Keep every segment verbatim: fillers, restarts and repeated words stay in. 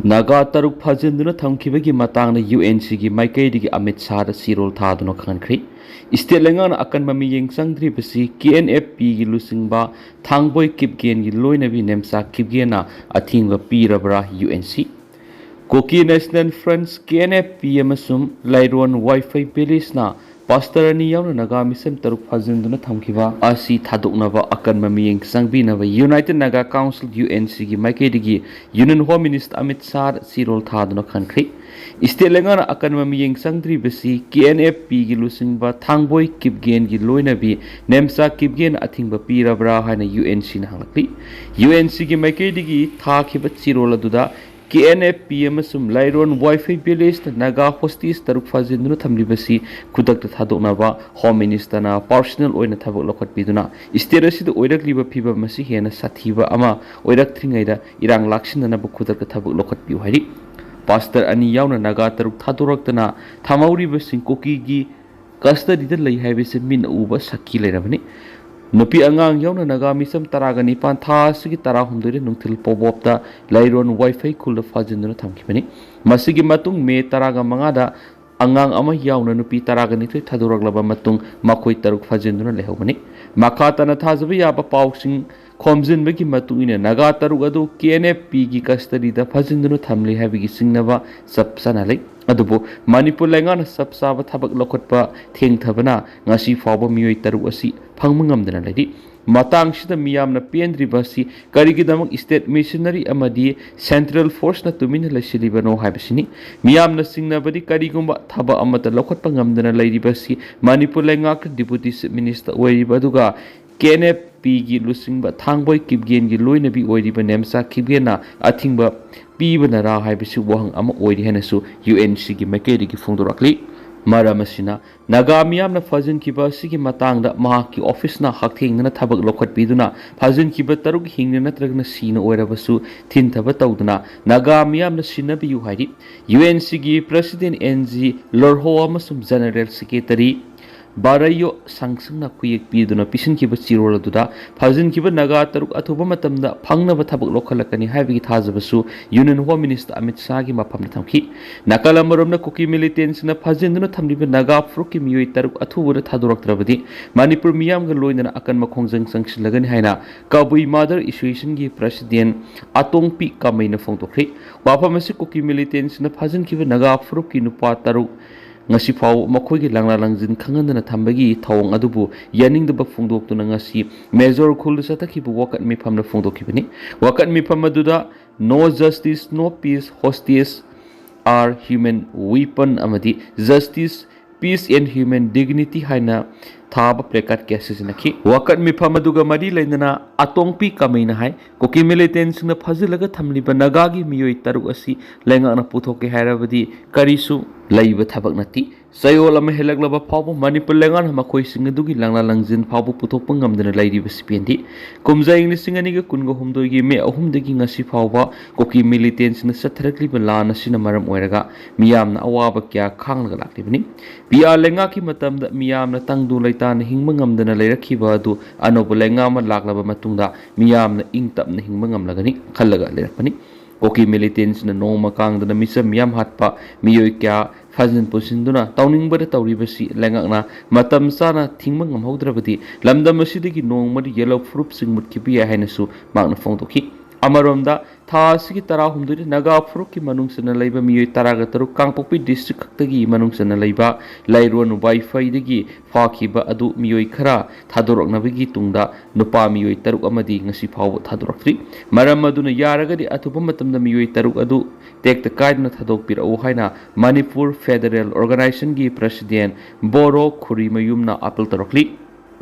ꯅꯥꯒꯥ ꯇꯔꯨꯛ ꯐꯥꯖꯤꯟꯗꯨꯅ ꯊꯝꯈꯤꯕꯒꯤ ꯃꯇꯥꯡꯗ U N ꯁꯤꯒꯤ ꯃꯥꯏꯀꯩꯗꯒꯤ ꯑꯃꯤꯠ ꯁꯥꯍꯗ ꯆꯦꯔꯣꯜ ꯊꯥꯗꯨꯅ ꯈꯪꯍꯟꯈ꯭ꯔꯤ꯫ ꯏꯁꯇꯦꯠ ꯂꯩꯉꯥꯛꯅ ꯑꯀꯟꯕ ꯃꯤꯠꯌꯦꯡ ꯆꯪꯗ꯭ꯔꯤꯕꯁꯤ ꯀꯦ ꯑꯦꯟ ꯑꯦꯐ ꯄꯤꯒꯤ ꯂꯨꯆꯤꯡꯕ ꯊꯥꯡꯕꯣꯏ ꯀꯤꯞꯒꯦꯟꯒꯤ ꯂꯣꯏꯅꯕꯤ ꯅꯦꯝꯆꯥ ꯀꯤꯞꯒꯦꯟꯅ ꯑꯊꯤꯡꯕ ꯄꯤꯔꯕ꯭ꯔꯥ? U N C. Kuki National Front, K N F P, ꯑꯃꯁꯨꯡ ꯂꯥꯏꯔꯣꯟ ꯋꯥꯏꯐꯩ ꯚꯤꯂꯦꯖꯅ ꯄꯥꯁꯇꯔ ꯑꯅꯤ ꯌꯥꯎꯅ ꯅꯥꯒꯥ ꯃꯤꯁꯝ ꯇꯔꯨꯛ ꯐꯥꯖꯤꯟꯗꯨꯅ ꯊꯝꯈꯤꯕ ꯑꯁꯤ ꯊꯥꯗꯣꯛꯅꯕ ꯑꯀꯟꯕ ꯃꯤꯠꯌꯦꯡ ꯆꯪꯕꯤꯅꯕ United Naga Council, U N ꯁꯤꯒꯤ ꯃꯥꯏꯀꯩꯗꯒꯤ ꯌꯨꯅꯤꯌꯟ ꯍꯣꯝ ꯃꯤꯅꯤꯁꯇꯔ ꯑꯃꯤꯠ ꯁꯥꯍꯗ ꯆꯦꯔꯣꯜ ꯊꯥꯗꯨꯅ ꯈꯪꯍꯟꯈ꯭ꯔꯤ꯫ ꯏꯁꯇꯦꯠ ꯂꯩꯉꯥꯛꯅ ꯑꯀꯟꯕ ꯃꯤꯠꯌꯦꯡ ꯆꯪꯗ꯭ꯔꯤꯕꯁꯤ ꯀꯦ ꯑꯦꯟ ꯑꯦꯐ ꯄꯤꯒꯤ ꯂꯨꯆꯤꯡꯕ ꯊꯥꯡꯕꯣꯏ ꯀꯤꯞꯒꯦꯟꯒꯤ ꯂꯣꯏꯅꯕꯤ ꯅꯦꯝꯆꯥ ꯀꯤꯞꯒꯦꯟ ꯑꯊꯤꯡꯕ ꯄꯤꯔꯕ꯭ꯔꯥ ꯍꯥꯏꯅ ꯌꯨ ꯑꯦꯟ ꯁꯤꯅ ꯍꯪꯂꯛꯂꯤ꯫ ꯌꯨ ꯑꯦꯟ ꯁꯤꯒꯤ ꯃꯥꯏꯀꯩꯗꯒꯤ ꯊꯥꯈꯤꯕ ꯆꯦꯔꯣꯜ ꯑꯗꯨꯗ ꯀꯦ ꯑꯦꯟ ꯑꯦꯐ ꯄꯤ ꯑꯃꯁꯨꯡ ꯂꯥꯏꯔꯣꯟ ꯋꯥꯏꯐꯩ ꯚꯤꯂꯦꯖꯇ ꯅꯥꯒꯥ ꯍꯣꯁꯇꯦꯖ ꯇꯔꯨꯛ ꯐꯥꯖꯤꯟꯗꯨꯅ ꯊꯝꯂꯤꯕꯁꯤ ꯈꯨꯗꯛꯇ ꯊꯥꯗꯣꯛꯅꯕ ꯍꯣꯝ ꯃꯤꯅꯤꯁꯇꯔꯅ ꯄꯥꯔꯁꯣꯅꯦꯜ ꯑꯣꯏꯅ ꯊꯕꯛ ꯂꯧꯈꯠꯄꯤꯗꯨꯅ ꯏꯁꯇꯦꯠ ꯑꯁꯤꯗ ꯑꯣꯏꯔꯛꯂꯤꯕ ꯐꯤꯕꯝ ꯑꯁꯤ ꯍꯦꯟꯅ ꯁꯥꯊꯤꯕ ꯑꯃ ꯑꯣꯏꯔꯛꯇ꯭ꯔꯤꯉꯩꯗ ꯏꯔꯥꯡ ꯂꯥꯛꯁꯤꯟꯅꯅꯕ ꯈꯨꯗꯛꯇ ꯊꯕꯛ ꯂꯧꯈꯠꯄꯤꯌꯨ ꯍꯥꯏꯔꯤ꯫ ꯄꯥꯁꯇꯔ ꯑꯅꯤ ꯌꯥꯎꯅ ꯅꯥꯒꯥ ꯇꯔꯨꯛ ꯊꯥꯗꯣꯔꯛꯇꯅ ꯊꯝꯍꯧꯔꯤꯕꯁꯤꯡ ꯀꯨꯀꯤꯒꯤ ꯀꯁꯇꯗꯤꯗ ꯂꯩ ꯍꯥꯏꯕꯁꯤ ꯃꯤꯠꯅ ꯎꯕ ꯁꯛꯈꯤ ꯂꯩꯔꯕꯅꯤ꯫ ꯅꯨꯄꯤ ꯑꯉꯥꯡ ꯌꯥꯎꯅ ꯅꯥꯒꯥ ꯃꯤꯁꯝ ꯇꯔꯥꯒ ꯅꯤꯄꯥꯟ ꯊꯥ ꯑꯁꯤꯒꯤ ꯇꯔꯥꯍꯨꯝꯗꯣꯏꯗ ꯅꯨꯡꯊꯤꯜ ꯄꯣꯕꯣꯞꯇ ꯂꯩꯔꯣꯟ ꯋꯥꯏꯐꯩ ꯈꯨꯜꯗ ꯐꯥꯖꯤꯟꯗꯨꯅ ꯊꯝꯈꯤꯕꯅꯤ꯫ ꯃꯁꯤꯒꯤ ꯃꯇꯨꯡ ꯃꯦ ꯇꯔꯥꯒ ꯃꯉꯥꯗ ꯑꯉꯥꯡ ꯑꯃ ꯌꯥꯎꯅ ꯅꯨꯄꯤ ꯇꯔꯥꯒ ꯅꯤꯊꯣꯏ ꯊꯥꯗꯣꯔꯛꯂꯕ ꯃꯇꯨꯡ ꯃꯈꯣꯏ ꯇꯔꯨꯛ ꯐꯥꯖꯤꯟꯗꯨꯅ ꯂꯩꯍꯧꯕꯅꯤ꯫ ꯃꯈꯥ ꯇꯥꯅ ꯊꯥꯖꯕ ꯌꯥꯕ ꯄꯥꯎꯁꯤꯡ ꯈꯣꯝꯖꯤꯟꯕꯒꯤ ꯃꯇꯨꯡ ꯏꯟꯅ ꯅꯥꯒꯥ ꯇꯔꯨꯛ ꯑꯗꯨ ꯀꯦ ꯑꯦꯟ ꯑꯦꯐ ꯄꯤꯒꯤ ꯀꯁꯇꯗꯤꯗ ꯐꯥꯖꯤꯟꯗꯨꯅ ꯊꯝꯂꯤ ꯍꯥꯏꯕꯒꯤ ꯆꯤꯡꯅꯕ ꯆꯞ ꯆꯥꯅ ꯂꯩ꯫ ꯑꯗꯨꯕꯨ ꯃꯅꯤꯄꯨꯔ ꯂꯩꯉꯥꯛꯅ ꯆꯞ ꯆꯥꯕ ꯊꯕꯛ ꯂꯧꯈꯠꯄ ꯊꯦꯡꯊꯕꯅ ꯉꯁꯤ ꯐꯥꯎꯕ ꯃꯤꯑꯣꯏ ꯇꯔꯨꯛ ꯑꯁꯤ ꯐꯪꯕ ꯉꯝꯗꯅ ꯂꯩꯔꯤ꯫ ꯃꯇꯥꯡꯁꯤꯗ ꯃꯤꯌꯥꯝꯅ ꯄꯦꯟꯗ꯭ꯔꯤꯕ ꯑꯁꯤ ꯀꯔꯤꯒꯤꯗꯃꯛ ꯏꯁꯇꯦꯠ ꯃꯤꯁꯅꯔꯤ ꯑꯃꯗꯤ ꯁꯦꯟꯇ꯭ꯔꯦꯜ ꯐꯣꯔꯁꯅ ꯇꯨꯃꯤꯟꯅ ꯂꯩꯁꯤꯜꯂꯤꯕꯅꯣ ꯍꯥꯏꯕꯁꯤꯅꯤ꯫ ꯃꯤꯌꯥꯝꯅ ꯆꯤꯡꯅꯕꯗꯤ ꯀꯔꯤꯒꯨꯝꯕ ꯊꯕꯛ ꯑꯃꯠꯇ ꯂꯧꯈꯠꯄ ꯉꯝꯗꯅ ꯂꯩꯔꯤꯕ ꯑꯁꯤ ꯃꯅꯤꯄꯨꯔ ꯂꯩꯉꯥꯛꯀꯤ ꯗꯤꯄꯨꯇꯤ ꯆꯤꯐ ꯃꯤꯅꯤꯁꯇꯔ ꯑꯣꯏꯔꯤꯕ ꯑꯗꯨꯒ ꯀꯦ ꯑꯦꯟ ꯑꯦꯐ ꯄꯤꯒꯤ ꯂꯨꯆꯤꯡꯕ ꯊꯥꯡꯕꯣꯏ ꯀꯤꯞꯒꯦꯟꯒꯤ ꯂꯣꯏꯅꯕꯤ ꯑꯣꯏꯔꯤꯕ ꯅꯦꯝꯆꯥ ꯀꯤꯞꯒꯦꯟꯅ ꯑꯊꯤꯡꯕ ꯄꯤꯕꯅꯔꯥ ꯍꯥꯏꯕꯁꯤ ꯋꯥꯍꯪ ꯑꯃ ꯑꯣꯏꯔꯤ ꯍꯥꯏꯅꯁꯨ ꯌꯨ ꯑꯦꯟ ꯁꯤꯒꯤ ꯃꯥꯏꯀꯩꯗꯒꯤ ꯐꯣꯡꯗꯣꯔꯛꯂꯤ꯫ ꯃꯔꯝ ꯑꯁꯤꯅ ꯅꯥꯒꯥ ꯃꯤꯌꯥꯝꯅ ꯐꯥꯖꯤꯟꯈꯤꯕ ꯑꯁꯤꯒꯤ ꯃꯇꯥꯡꯗ ꯃꯍꯥꯛꯀꯤ ꯑꯣꯐꯤꯁꯅ ꯍꯛꯊꯦꯡꯅꯅ ꯊꯕꯛ ꯂꯧꯈꯠꯄꯤꯗꯨꯅ ꯐꯥꯖꯤꯟꯈꯤꯕ ꯇꯔꯨꯛ ꯍꯤꯡꯅ ꯅꯠꯇ꯭ꯔꯒꯅ ꯁꯤꯅ ꯑꯣꯏꯔꯕꯁꯨ ꯊꯤꯟꯊꯕ ꯇꯧꯗꯨꯅ ꯅꯥꯒꯥ ꯃꯤꯌꯥꯝꯅ ꯁꯤꯟꯅꯕꯤꯌꯨ ꯍꯥꯏꯔꯤ꯫ ꯌꯨ ꯑꯦꯟ ꯁꯤꯒꯤ ꯄ꯭ꯔꯁꯤꯗꯦꯟ ꯑꯦꯟ ꯖꯤ ꯂꯣꯔꯍꯣ ꯑꯃꯁꯨꯡ ꯖꯦꯅꯔꯦꯜ ꯁꯦꯀ꯭ꯔꯦꯇꯔꯤ ꯕꯥꯔꯩꯌꯣ ꯁꯪꯁꯪꯅ ꯈꯨꯌꯦꯛ ꯄꯤꯗꯨꯅ ꯄꯤꯁꯤꯟꯈꯤꯕ ꯆꯦꯔꯣꯜ ꯑꯗꯨꯗ ꯐꯥꯖꯤꯟꯈꯤꯕ ꯅꯥꯒꯥ ꯇꯔꯨꯛ ꯑꯊꯨꯕ ꯃꯇꯝꯗ ꯐꯪꯅꯕ ꯊꯕꯛ ꯂꯧꯈꯠꯂꯛꯀꯅꯤ ꯍꯥꯏꯕꯒꯤ ꯊꯥꯖꯕꯁꯨ Union Home Minister ꯑꯃꯤꯠ ꯁꯥꯍꯒꯤ ꯃꯐꯝꯗ ꯊꯝꯈꯤ꯫ ꯅꯥꯀꯜ ꯑꯃꯔꯣꯝꯗ ꯀꯨꯀꯤ militantsꯅ ꯐꯥꯖꯤꯟꯗꯨꯅ ꯊꯝꯂꯤꯕ ꯅꯥꯒꯥ ꯐꯨꯔꯨꯞꯀꯤ ꯃꯤꯑꯣꯏ ꯇꯔꯨꯛ ꯑꯊꯨꯕꯗ ꯊꯥꯗꯣꯔꯛꯇ꯭ꯔꯕꯗꯤ ꯃꯅꯤꯄꯨꯔ ꯃꯤꯌꯥꯝꯒ ꯂꯣꯏꯅꯅ ꯑꯀꯟꯕ ꯈꯣꯡꯖꯪ ꯆꯪꯁꯤꯜꯂꯒꯅꯤ ꯍꯥꯏꯅ ꯀꯕꯨꯏ Mother Associationꯒꯤ President ꯑꯇꯣꯡꯄꯤ ꯀꯥꯃꯩꯅ ꯐꯣꯡꯗꯣꯛꯈ꯭ꯔꯤ꯫ ꯋꯥꯐꯝ ꯑꯁꯤ ꯀꯨꯀꯤ militantsꯅ ꯐꯥꯖꯤꯟꯈꯤꯕ ꯅꯥꯒꯥ ꯐꯨꯔꯨꯞꯀꯤ ꯅꯨꯄꯥ ꯇꯔꯨꯛ ꯉꯁꯤ ꯐꯥꯎꯕ ꯃꯈꯣꯏꯒꯤ ꯂꯪꯂꯥ ꯂꯪꯖꯤꯟ ꯈꯪꯍꯟꯗꯅ ꯊꯝꯕꯒꯤ ꯊꯧꯑꯣꯡ ꯑꯗꯨꯕꯨ ꯌꯥꯅꯤꯡꯗꯕ ꯐꯣꯡꯗꯣꯛꯇꯨꯅ ꯉꯁꯤ ꯃꯦꯖꯣꯔ ꯈꯨꯜꯗ ꯆꯠꯊꯈꯤꯕ ꯋꯥꯀꯠ ꯃꯤꯐꯝꯗ ꯐꯣꯡꯗꯣꯛꯈꯤꯕꯅꯤ꯫ ꯋꯥꯀꯠ ꯃꯤꯐꯝ ꯑꯗꯨꯗ "No justice, no peace, hostage are human weapon" ꯑꯃꯗꯤ "Justice, peace and human dignity" ꯍꯥꯏꯅ ꯊꯥꯕ placard ꯀꯌꯥ ꯁꯤꯖꯤꯟꯅꯈꯤ꯫ ꯋꯥꯀꯠ ꯃꯤꯐꯝ ꯑꯗꯨꯒ ꯃꯔꯤ ꯂꯩꯅꯅ ꯑꯇꯣꯡꯄꯤ ꯀꯥꯃꯩꯅ ꯍꯥꯏ, ꯀꯨꯀꯤ militantsꯁꯤꯡꯅ ꯐꯥꯖꯤꯜꯂꯒ ꯊꯝꯂꯤꯕ ꯅꯥꯒꯥꯒꯤ ꯃꯤꯑꯣꯏ ꯇꯔꯨꯛ ꯑꯁꯤ ꯂꯩꯉꯥꯛꯅ ꯄꯨꯊꯣꯛꯀꯦ ꯍꯥꯏꯔꯕꯗꯤ ꯀꯔꯤꯁꯨ ꯂꯩꯕ ꯊꯕꯛ ꯅꯠꯇꯦ꯫ ꯆꯌꯣꯜ ꯑꯃ ꯍꯦꯜꯂꯛꯂꯕ ꯐꯥꯎꯕ ꯃꯅꯤꯄꯨꯔ ꯂꯩꯉꯥꯛꯅ ꯃꯈꯣꯏꯁꯤꯡ ꯑꯗꯨꯒꯤ ꯂꯪꯂꯥ ꯂꯪꯖꯤꯟ ꯐꯥꯎꯕ ꯄꯨꯊꯣꯛꯄ ꯉꯝꯗꯅ ꯂꯩꯔꯤꯕꯁꯤ ꯄꯦꯟꯗꯦ꯫ ꯀꯨꯝꯖꯥ ꯏꯪ ꯂꯤꯁꯤꯡ ꯑꯅꯤꯒ ꯀꯨꯟꯒ ꯍꯨꯝꯗꯣꯏꯒꯤ ꯃꯦ ꯑꯍꯨꯝꯗꯒꯤ ꯉꯁꯤ ꯐꯥꯎꯕ ꯀꯨꯀꯤ militantsꯅ ꯆꯠꯊꯔꯛꯂꯤꯕ ꯂꯥꯟ ꯑꯁꯤꯅ ꯃꯔꯝ ꯑꯣꯏꯔꯒ ꯃꯤꯌꯥꯝꯅ ꯑꯋꯥꯕ ꯀꯌꯥ ꯈꯥꯡꯂꯒ ꯂꯥꯛꯂꯤꯕꯅꯤ꯫ ꯄꯤ ꯑꯥꯔ ꯂꯩꯉꯥꯛꯀꯤ ꯃꯇꯝꯗ ꯃꯤꯌꯥꯝꯅ ꯇꯪꯗꯨ ꯂꯩꯇꯥꯅ ꯍꯤꯡꯕ ꯉꯝꯗꯅ ꯂꯩꯔꯛꯈꯤꯕ ꯑꯗꯨ ꯑꯅꯧꯕ ꯂꯩꯉꯥꯛ ꯑꯃ ꯂꯥꯛꯂꯕ ꯃꯇꯨꯡꯗ ꯃꯤꯌꯥꯝꯅ ꯏꯪ ꯇꯞꯅ ꯍꯤꯡꯕ ꯉꯝꯂꯒꯅꯤ ꯈꯜꯂꯒ ꯂꯩꯔꯛꯄꯅꯤ꯫ ꯀꯨꯀꯤ militantsꯅ ꯅꯣꯡꯃ ꯀꯥꯡꯗꯅ ꯃꯤꯆꯝ ꯃꯤꯌꯥꯝ ꯍꯥꯠꯄ, ꯃꯤꯑꯣꯏ ꯀꯌꯥ ꯐꯥꯖꯤꯟ ꯄꯨꯟꯁꯤꯟꯗꯨꯅ ꯇꯧꯅꯤꯡꯕꯗ ꯇꯧꯔꯤꯕꯁꯤ ꯂꯩꯉꯥꯛꯅ ꯃꯇꯝ ꯆꯥꯅ ꯊꯤꯡꯕ ꯉꯝꯍꯧꯗ꯭ꯔꯕꯗꯤ ꯂꯝꯗꯝ ꯑꯁꯤꯗꯒꯤ ꯅꯣꯡꯃꯗꯤ ꯌꯦꯜꯂꯣ ꯐꯨꯔꯨꯞꯁꯤꯡ ꯃꯨꯠꯈꯤꯕ ꯌꯥꯏ ꯍꯥꯏꯅꯁꯨ ꯃꯍꯥꯛꯅ ꯐꯣꯡꯗꯣꯛꯈꯤ꯫ ꯑꯃꯔꯣꯝꯗ, ꯊꯥ ꯑꯁꯤꯒꯤ ꯇꯔꯥꯍꯨꯝꯗꯣꯏꯗ ꯅꯥꯒꯥ ꯐꯨꯔꯨꯞꯀꯤ ꯃꯅꯨꯡ ꯆꯟꯅ ꯂꯩꯕ ꯃꯤꯑꯣꯏ ꯇꯔꯥꯒ ꯇꯔꯨꯛ ꯀꯥꯡꯄꯣꯛꯄꯤ district ꯈꯛꯇꯒꯤ ꯃꯅꯨꯡ ꯆꯟꯅ ꯂꯩꯕ ꯂꯩꯔꯣꯟ ꯋꯥꯏꯐꯩꯗꯒꯤ ꯐꯥꯈꯤꯕ ꯑꯗꯨ ꯃꯤꯑꯣꯏ ꯈꯔ ꯊꯥꯗꯣꯔꯛꯅꯕꯒꯤ ꯇꯨꯡꯗ ꯅꯨꯄꯥ ꯃꯤꯑꯣꯏ ꯇꯔꯨꯛ ꯑꯃꯗꯤ ꯉꯁꯤ ꯐꯥꯎꯕ ꯊꯥꯗꯣꯔꯛꯇ꯭ꯔꯤ꯫ ꯃꯔꯝ ꯑꯗꯨꯅ ꯌꯥꯔꯒꯗꯤ ꯑꯊꯨꯕ ꯃꯇꯝꯗ ꯃꯤꯑꯣꯏ ꯇꯔꯨꯛ ꯑꯗꯨ ꯇꯦꯛꯇ ꯀꯥꯏꯗꯅ ꯊꯥꯗꯣꯛꯄꯤꯔꯛꯎ ꯍꯥꯏꯅ ꯃꯅꯤꯄꯨꯔ Federal Organisationꯒꯤ President ꯕꯣꯔꯣ ꯈꯨꯔꯤꯃꯌꯨꯝꯅ appeal ꯇꯧꯔꯛꯂꯤ꯫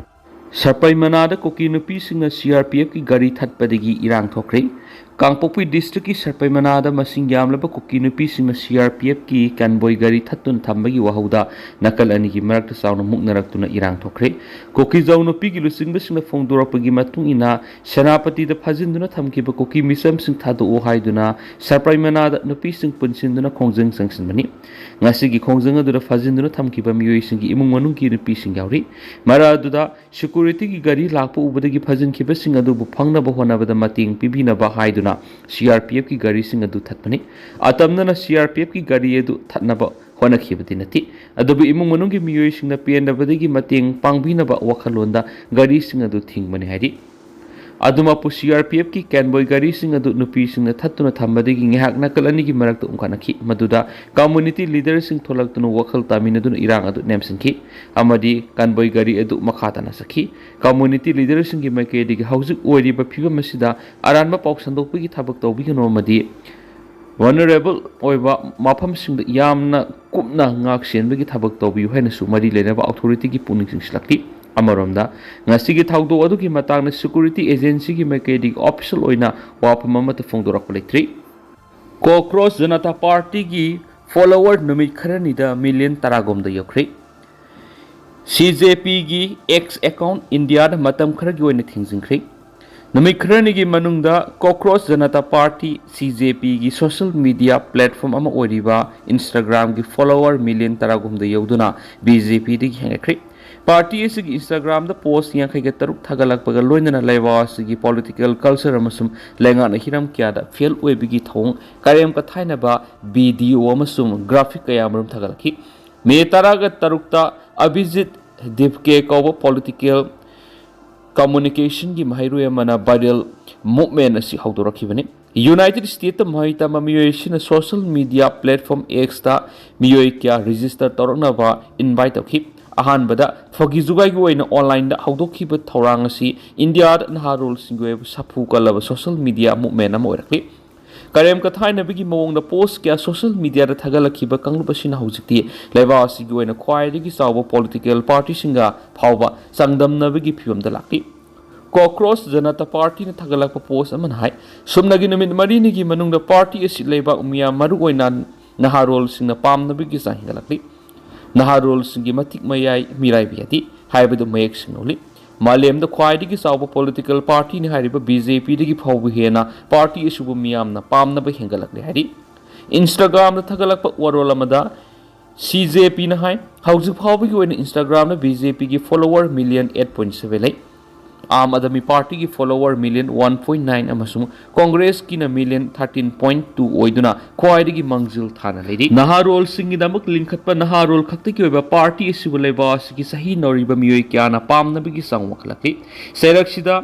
ꯁꯄꯩꯃꯅꯥꯗ ꯀꯨꯀꯤ ꯅꯨꯄꯤꯁꯤꯡꯅ ꯁꯤ ꯑꯥꯔ ꯄꯤ ꯑꯦꯐꯀꯤ ꯒꯥꯔꯤ ꯊꯠꯄꯗꯒꯤ ꯏꯔꯥꯡ ꯊꯣꯛꯈ꯭ꯔꯦ꯫ ꯀꯥꯡꯄꯣꯛꯄꯤ ꯗꯤꯁꯇ꯭ꯔꯤꯛꯀꯤ ꯁꯔꯄꯩ ꯃꯅꯥꯗ ꯃꯁꯤꯡ ꯌꯥꯝꯂꯕ ꯀꯨꯀꯤ ꯅꯨꯄꯤꯁꯤꯡꯅ ꯁꯤ ꯑꯥꯔ ꯄꯤ ꯑꯦꯐꯀꯤ ꯀꯟꯕꯣꯏ ꯒꯥꯔꯤ ꯊꯠꯇꯨꯅ ꯊꯝꯕꯒꯤ ꯋꯥꯍꯧꯗ ꯅꯥꯀꯜ ꯑꯅꯤꯒꯤ ꯃꯔꯛꯇ ꯆꯥꯎꯅ ꯃꯨꯛꯅꯔꯛꯇꯨꯅ ꯏꯔꯥꯡ ꯊꯣꯛꯈ꯭ꯔꯦ꯫ ꯀꯨꯀꯤꯖꯧ ꯅꯨꯄꯤꯒꯤ ꯂꯨꯆꯤꯡꯕꯁꯤꯡꯅ ꯐꯣꯡꯗꯣꯔꯛꯄꯒꯤ ꯃꯇꯨꯡ ꯏꯟꯅ, ꯁꯦꯅꯥꯄꯇꯤꯗ ꯐꯥꯖꯤꯟꯗꯨꯅ ꯊꯝꯈꯤꯕ ꯀꯨꯀꯤ ꯃꯤꯆꯝꯁꯤꯡ ꯊꯥꯗꯣꯛꯑꯣ ꯍꯥꯏꯗꯨꯅ ꯁꯔꯄꯩ ꯃꯅꯥꯗ ꯅꯨꯄꯤꯁꯤꯡ ꯄꯨꯟꯁꯤꯟꯗꯨꯅ ꯈꯣꯡꯖꯪ ꯆꯪꯁꯤꯟꯕꯅꯤ꯫ ꯉꯁꯤꯒꯤ ꯈꯣꯡꯖꯪ ꯑꯗꯨꯗ ꯐꯥꯖꯤꯟꯗꯨꯅ ꯊꯝꯈꯤꯕ ꯃꯤꯑꯣꯏꯁꯤꯡꯒꯤ ꯏꯃꯨꯡ ꯃꯅꯨꯡꯒꯤ ꯅꯨꯄꯤꯁꯤꯡ ꯌꯥꯎꯔꯤ꯫ ꯃꯔꯛ ꯑꯗꯨꯗ ꯁꯦꯀ꯭ꯌꯨꯔꯤꯇꯤꯒꯤ ꯒꯥꯔꯤ ꯂꯥꯛꯄ ꯎꯕꯗꯒꯤ ꯐꯥꯖꯤꯟꯈꯤꯕꯁꯤꯡ ꯑꯗꯨꯕꯨ ꯐꯪꯅꯕ ꯍꯣꯠꯅꯕꯗ ꯃꯇꯦꯡ ꯄꯤꯕꯤꯅꯕ ꯍꯥꯏꯗꯨꯅ ꯁꯤ ꯑꯥꯔ ꯄꯤ ꯑꯦꯐꯀꯤ ꯒꯥꯔꯤꯁꯤꯡ ꯑꯗꯨ ꯊꯠꯄꯅꯤ꯫ ꯑꯇꯝꯅꯅ ꯁꯤ ꯑꯥꯔ ꯄꯤ ꯑꯦꯐꯀꯤ ꯒꯥꯔꯤ ꯑꯗꯨ ꯊꯠꯅꯕ ꯍꯣꯠꯅꯈꯤꯕꯗꯤ ꯅꯠꯇꯦ꯫ ꯑꯗꯨꯕꯨ ꯏꯃꯨꯡ ꯃꯅꯨꯡꯒꯤ ꯃꯤꯑꯣꯏꯁꯤꯡꯅ ꯄꯦꯟꯗꯕꯗꯒꯤ ꯃꯇꯦꯡ ꯄꯥꯡꯕꯤꯅꯕ ꯋꯥꯈꯜꯂꯣꯟꯗ ꯒꯥꯔꯤꯁꯤꯡ ꯑꯗꯨ ꯊꯤꯡꯕꯅꯤ ꯍꯥꯏꯔꯤ꯫ ꯑꯗꯨꯃꯛꯄꯨ ꯁꯤ ꯑꯥꯔ ꯄꯤ ꯑꯦꯐꯀꯤ ꯀꯦꯟꯕꯣꯏ ꯒꯥꯔꯤꯁꯤꯡ ꯑꯗꯨ ꯅꯨꯄꯤꯁꯤꯡꯅ ꯊꯠꯇꯨꯅ ꯊꯝꯕꯗꯒꯤ ꯉꯥꯏꯍꯥꯛ ꯅꯥꯀꯜ ꯑꯅꯤꯒꯤ ꯃꯔꯛꯇ ꯎꯪꯈꯠꯅꯈꯤ꯫ ꯃꯗꯨꯗ ꯀꯝꯃꯨꯅꯤꯇꯤ ꯂꯤꯗꯔꯁꯤꯡ ꯊꯣꯛꯂꯛꯇꯨꯅ ꯋꯥꯈꯜ ꯇꯥꯃꯤꯟꯅꯗꯨꯅ ꯏꯔꯥꯡ ꯑꯗꯨ ꯅꯦꯝꯁꯤꯟꯈꯤ ꯑꯃꯗꯤ ꯀꯟꯕꯣꯏ ꯒꯥꯔꯤ ꯑꯗꯨ ꯃꯈꯥ ꯇꯥꯅ ꯆꯠꯈꯤ꯫ ꯀꯝꯃꯨꯅꯤꯇꯤ ꯂꯤꯗꯔꯁꯤꯡꯒꯤ ꯃꯥꯏꯀꯩꯗꯒꯤ ꯍꯧꯖꯤꯛ ꯑꯣꯏꯔꯤꯕ ꯐꯤꯕꯝ ꯑꯁꯤꯗ ꯑꯔꯥꯟꯕ ꯄꯥꯎ ꯁꯟꯗꯣꯛꯄꯒꯤ ꯊꯕꯛ ꯇꯧꯕꯤꯒꯅꯨ ꯑꯃꯗꯤ ꯚꯜꯅꯔꯦꯕꯜ ꯑꯣꯏꯕ ꯃꯐꯝꯁꯤꯡꯗ ꯌꯥꯝꯅ ꯀꯨꯞꯅ ꯉꯥꯛ ꯁꯦꯟꯕꯒꯤ ꯊꯕꯛ ꯇꯧꯕꯤꯌꯨ ꯍꯥꯏꯅꯁꯨ ꯃꯔꯤ ꯂꯩꯅꯕ ꯑꯣꯊꯣꯔꯤꯇꯤꯒꯤ ꯄꯨꯛꯅꯤꯡ ꯆꯤꯡꯁꯤꯜꯂꯛꯈꯤ꯫ ꯑꯃꯔꯣꯝꯗ, ꯉꯁꯤꯒꯤ ꯊꯧꯗꯣꯛ ꯑꯗꯨꯒꯤ ꯃꯇꯥꯡꯗ ꯁꯦꯀ꯭ꯌꯨꯔꯤꯇꯤ ꯑꯦꯖꯦꯟꯁꯤꯒꯤ ꯃꯥꯏꯀꯩꯗꯒꯤ ꯑꯣꯐꯤꯁꯤꯌꯦꯜ ꯑꯣꯏꯅ ꯋꯥꯐꯝ ꯑꯃꯠꯇ ꯐꯣꯡꯗꯣꯔꯛꯄ ꯂꯩꯇ꯭ꯔꯤ꯫ ꯀꯣꯀ꯭ꯔꯣꯁ ꯖꯅꯇꯥ ꯄꯥꯔꯇꯤꯒꯤ ꯐꯣꯂꯣꯋꯔ ꯅꯨꯃꯤꯠ ꯈꯔꯅꯤꯗ ꯃꯤꯂꯤꯌꯟ ꯇꯔꯥꯒꯨꯝꯗ ꯌꯧꯈ꯭ꯔꯦ꯫ ꯁꯤ ꯖꯦ ꯄꯤꯒꯤ ꯑꯦꯛꯁ ꯑꯦꯀꯥꯎꯟꯠ ꯏꯟꯗꯤꯌꯥꯗ ꯃꯇꯝ ꯈꯔꯒꯤ ꯑꯣꯏꯅ ꯊꯤꯡꯖꯤꯟꯈ꯭ꯔꯦ꯫ ꯅꯨꯃꯤꯠ ꯈꯔꯅꯤꯒꯤ ꯃꯅꯨꯡꯗ ꯀꯣꯀ꯭ꯔꯣꯁ ꯖꯅꯇꯥ ꯄꯥꯔꯇꯤ, ꯁꯤ ꯖꯦ ꯄꯤꯒꯤ ꯁꯣꯁꯤꯌꯦꯜ ꯃꯤꯗꯤꯌꯥ ꯄ꯭ꯂꯦꯠꯐꯣꯔꯝ ꯑꯃ ꯑꯣꯏꯔꯤꯕ ꯏꯟꯁꯇꯥꯒ꯭ꯔꯥꯝꯒꯤ ꯐꯣꯂꯣꯋꯔ ꯃꯤꯂꯤꯌꯟ ꯇꯔꯥꯍꯨꯝꯗꯣꯏ ꯌꯧꯗꯨꯅ ꯕꯤ ꯖꯦ ꯄꯤꯗꯒꯤ ꯍꯦꯟꯒꯠꯈ꯭ꯔꯦ꯫ ꯄꯥꯔꯇꯤ ꯑꯁꯤꯒꯤ ꯏꯟꯁꯇꯥꯒ꯭ꯔꯥꯝꯗ ꯄꯣꯁ ꯌꯥꯡꯈꯩꯒ ꯇꯔꯨꯛ ꯊꯥꯒꯠꯂꯛꯄꯒ ꯂꯣꯏꯅꯅ ꯂꯩꯕꯥꯛ ꯑꯁꯤꯒꯤ ꯄꯣꯂꯤꯇꯤꯀꯦꯜ ꯀꯜꯆꯔ ꯑꯃꯁꯨꯡ ꯂꯩꯉꯥꯛꯅ ꯍꯤꯔꯝ ꯀꯌꯥꯗ ꯐꯦꯜ ꯑꯣꯏꯕꯒꯤ ꯊꯧꯑꯣꯡ ꯀꯔꯦꯝ ꯀꯊꯥꯏꯅꯕ ꯚꯤꯗꯤꯑꯣ ꯑꯃꯁꯨꯡ ꯒ꯭ꯔꯥꯐꯤꯛ ꯀꯌꯥ ꯑꯃꯔꯣꯝ ꯊꯥꯒꯠꯂꯛꯈꯤ꯫ ꯃꯦ ꯇꯔꯥꯒ ꯇꯔꯨꯛꯇ ꯑꯚꯤꯖꯤꯠ ꯗꯤꯞꯀꯦ ꯀꯧꯕ ꯄꯣꯂꯤꯇꯤꯀꯦꯜ ꯀꯝꯃꯨꯅꯤꯀꯦꯁꯟꯒꯤ ꯃꯍꯩꯔꯣꯏ ꯑꯃꯅ ꯚꯥꯏꯔꯦꯜ ꯃꯨꯚꯃꯦꯟ ꯑꯁꯤ ꯍꯧꯗꯣꯔꯛꯈꯤꯕꯅꯤ꯫ ꯌꯨꯅꯥꯏꯇꯦꯗ ꯁ꯭ꯇꯦꯠꯇ ꯃꯍꯩ ꯇꯝꯕ ꯃꯤꯑꯣꯏ ꯑꯁꯤꯅ ꯁꯣꯁꯤꯌꯦꯜ ꯃꯤꯗꯤꯌꯥ ꯄ꯭ꯂꯦꯠꯐꯣꯔꯝ ꯑꯦꯛꯁꯇ ꯃꯤꯑꯣꯏ ꯀꯌꯥ ꯔꯦꯖꯤꯁꯇꯔ ꯇꯧꯔꯛꯅꯕ ꯏꯟꯚꯥꯏꯠ ꯇꯧꯈꯤ꯫ ꯑꯍꯥꯟꯕꯗ ꯐꯥꯒꯤ ꯖꯨꯒꯥꯏꯒꯤ ꯑꯣꯏꯅ ꯑꯣꯟꯂꯥꯏꯟꯗ ꯍꯧꯗꯣꯛꯈꯤꯕ ꯊꯧꯔꯥꯡ ꯑꯁꯤ ꯏꯟꯗꯤꯌꯥꯗ ꯅꯍꯥꯔꯣꯜꯁꯤꯡꯒꯤ ꯑꯣꯏꯕ ꯁꯥꯐꯨ ꯀꯜꯂꯕ ꯁꯣꯁꯤꯌꯦꯜ ꯃꯤꯗꯤꯌꯥ ꯃꯨꯚꯃꯦꯟ ꯑꯃ ꯑꯣꯏꯔꯛꯂꯤ꯫ ꯀꯔꯦꯝ ꯀꯊꯥꯏꯅꯕꯒꯤ ꯃꯑꯣꯡꯗ ꯄꯣꯁ ꯀꯌꯥ ꯁꯣꯁꯤꯌꯦꯜ ꯃꯤꯗꯤꯌꯥꯗ ꯊꯥꯒꯠꯂꯛꯈꯤꯕ ꯀꯥꯡꯂꯨꯞ ꯑꯁꯤꯅ ꯍꯧꯖꯤꯛꯇꯤ ꯂꯩꯕꯥꯛ ꯑꯁꯤꯒꯤ ꯑꯣꯏꯅ ꯈ꯭ꯋꯥꯏꯗꯒꯤ ꯆꯥꯎꯕ ꯄꯣꯂꯤꯇꯤꯀꯦꯜ ꯄꯥꯔꯇꯤꯁꯤꯡꯒ ꯐꯥꯎꯕ ꯆꯥꯡꯗꯝꯅꯕꯒꯤ ꯐꯤꯚꯝꯗ ꯂꯥꯛꯂꯤ꯫ ꯀꯣꯀ꯭ꯔꯣꯁ ꯖꯅꯇꯥ ꯄꯥꯔꯇꯤꯅ ꯊꯥꯒꯠꯂꯛꯄ ꯄꯣꯁ ꯑꯃꯅ ꯍꯥꯏ, ꯁꯨꯞꯅꯒꯤ ꯅꯨꯃꯤꯠ ꯃꯔꯤꯅꯤꯒꯤ ꯃꯅꯨꯡꯗ ꯄꯥꯔꯇꯤ ꯑꯁꯤ ꯂꯩꯕꯥꯛ ꯃꯤꯌꯥꯝ, ꯃꯔꯨꯑꯣꯏꯅ ꯅꯍꯥꯔꯣꯜꯁꯤꯡꯅ ꯄꯥꯝꯅꯕꯒꯤ ꯆꯥꯡ ꯍꯦꯟꯒꯠꯂꯛꯂꯤ꯫ ꯅꯍꯥꯔꯣꯜꯁꯤꯡꯒꯤ ꯃꯇꯤꯛ ꯃꯌꯥꯏ ꯃꯤꯔꯥꯏꯕ ꯌꯥꯗꯦ ꯍꯥꯏꯕꯗꯨ ꯃꯌꯦꯛ ꯁꯦꯡꯅ ꯎꯠꯂꯤ꯫ ꯃꯥꯂꯦꯝꯗ ꯈ꯭ꯋꯥꯏꯗꯒꯤ ꯆꯥꯎꯕ ꯄꯣꯂꯤꯇꯤꯀꯦꯜ ꯄꯥꯔꯇꯤꯅꯤ ꯍꯥꯏꯔꯤꯕ ꯕꯤ ꯖꯦ ꯄꯤꯗꯒꯤ ꯐꯥꯎꯕ ꯍꯦꯟꯅ ꯄꯥꯔꯇꯤ ꯑꯁꯤꯕꯨ ꯃꯤꯌꯥꯝꯅ ꯄꯥꯝꯅꯕ ꯍꯦꯟꯒꯠꯂꯛꯂꯦ ꯍꯥꯏꯔꯤ꯫ ꯏꯟꯁꯇꯥꯒ꯭ꯔꯥꯝꯗ ꯊꯥꯒꯠꯂꯛꯄ ꯋꯥꯔꯣꯜ ꯑꯃꯗ ꯁꯤ ꯖꯦ ꯄꯤꯅ ꯍꯥꯏ, ꯍꯧꯖꯤꯛ ꯐꯥꯎꯕꯒꯤ ꯑꯣꯏꯅ ꯏꯟꯁꯇꯥꯒ꯭ꯔꯥꯝꯗ ꯕꯤ ꯖꯦ ꯄꯤꯒꯤ follower million eight point seven ꯂꯩ꯫ ꯑꯥꯝ ꯑꯥꯗꯃꯤ ꯄꯥꯔꯇꯤꯒꯤ follower million one point nine ꯑꯃꯁꯨꯡ ꯀꯣꯡꯒ꯭ꯔꯦꯁꯀꯤꯅ ꯃꯤꯂꯤꯌꯟ ꯊꯥꯔꯇꯤꯟ ꯄꯣꯏꯟꯠ ꯇꯨ ꯑꯣꯏꯗꯨꯅ ꯈ꯭ꯋꯥꯏꯗꯒꯤ ꯃꯥꯡꯖꯤꯜ ꯊꯥꯅ ꯂꯩꯔꯤ꯫ ꯅꯍꯥꯔꯣꯜꯁꯤꯡꯒꯤꯗꯃꯛ ꯂꯤꯡꯈꯠꯄ ꯅꯍꯥꯔꯣꯜ ꯈꯛꯇꯒꯤ ꯑꯣꯏꯕ ꯄꯥꯔꯇꯤ ꯑꯁꯤꯕꯨ ꯂꯩꯕꯥꯛ ꯑꯁꯤꯒꯤ ꯆꯍꯤ ꯅꯧꯔꯤꯕ ꯃꯤꯑꯣꯏ ꯀꯌꯥꯅ ꯄꯥꯝꯅꯕꯒꯤ ꯆꯥꯡ ꯋꯥꯡꯈꯠꯂꯛꯂꯤ꯫ ꯆꯩꯔꯛꯁꯤꯗ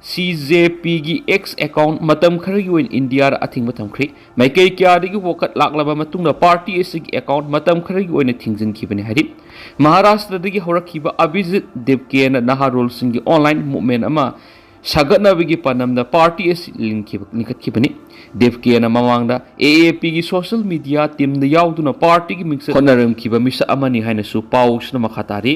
ꯁꯤ ꯖꯦ ꯄꯤꯒꯤ ꯑꯦꯛꯁ ꯑꯦꯀꯥꯎꯟꯠ ꯃꯇꯝ ꯈꯔꯒꯤ ꯑꯣꯏꯅ ꯏꯟꯗꯤꯌꯥꯗ ꯑꯊꯤꯡꯕ ꯊꯝꯈ꯭ꯔꯤ꯫ ꯃꯥꯏꯀꯩ ꯀꯌꯥꯗꯒꯤ ꯋꯥꯀꯠ ꯂꯥꯛꯂꯕ ꯃꯇꯨꯡꯗ ꯄꯥꯔꯇꯤ ꯑꯁꯤꯒꯤ ꯑꯦꯀꯥꯎꯟꯠ ꯃꯇꯝ ꯈꯔꯒꯤ ꯑꯣꯏꯅ ꯊꯤꯡꯖꯤꯟꯈꯤꯕꯅꯤ ꯍꯥꯏꯔꯤ꯫ ꯃꯍꯥꯔꯥꯁꯇ꯭ꯔꯗꯒꯤ ꯍꯧꯔꯛꯈꯤꯕ ꯑꯚꯤꯖꯤꯠ ꯗꯦꯕꯀꯦꯅ ꯅꯍꯥꯔꯣꯜꯁꯤꯡꯒꯤ ꯑꯣꯟꯂꯥꯏꯟ ꯃꯨꯚꯃꯦꯟꯠ ꯑꯃ ꯁꯥꯒꯠꯅꯕꯒꯤ ꯄꯥꯟꯗꯝꯗ ꯄꯥꯔꯇꯤ ꯑꯁꯤ ꯂꯤꯡꯈꯤꯕ, ꯂꯤꯡꯈꯠꯈꯤꯕꯅꯤ꯫ ꯗꯦꯕꯀꯦꯅ ꯃꯃꯥꯡꯗ ꯑꯦ ꯑꯦ ꯄꯤꯒꯤ ꯁꯣꯁꯤꯌꯦꯜ ꯃꯤꯗꯤꯌꯥ ꯇꯤꯝꯗ ꯌꯥꯎꯗꯨꯅ ꯄꯥꯔꯇꯤꯒꯤ ꯃꯤꯡꯆꯠ ꯍꯣꯠꯅꯔꯝꯈꯤꯕ ꯃꯤꯁꯛ ꯑꯃꯅꯤ ꯍꯥꯏꯅꯁꯨ ꯄꯥꯎꯁꯤꯅ ꯃꯈꯥ ꯇꯥꯔꯤ꯫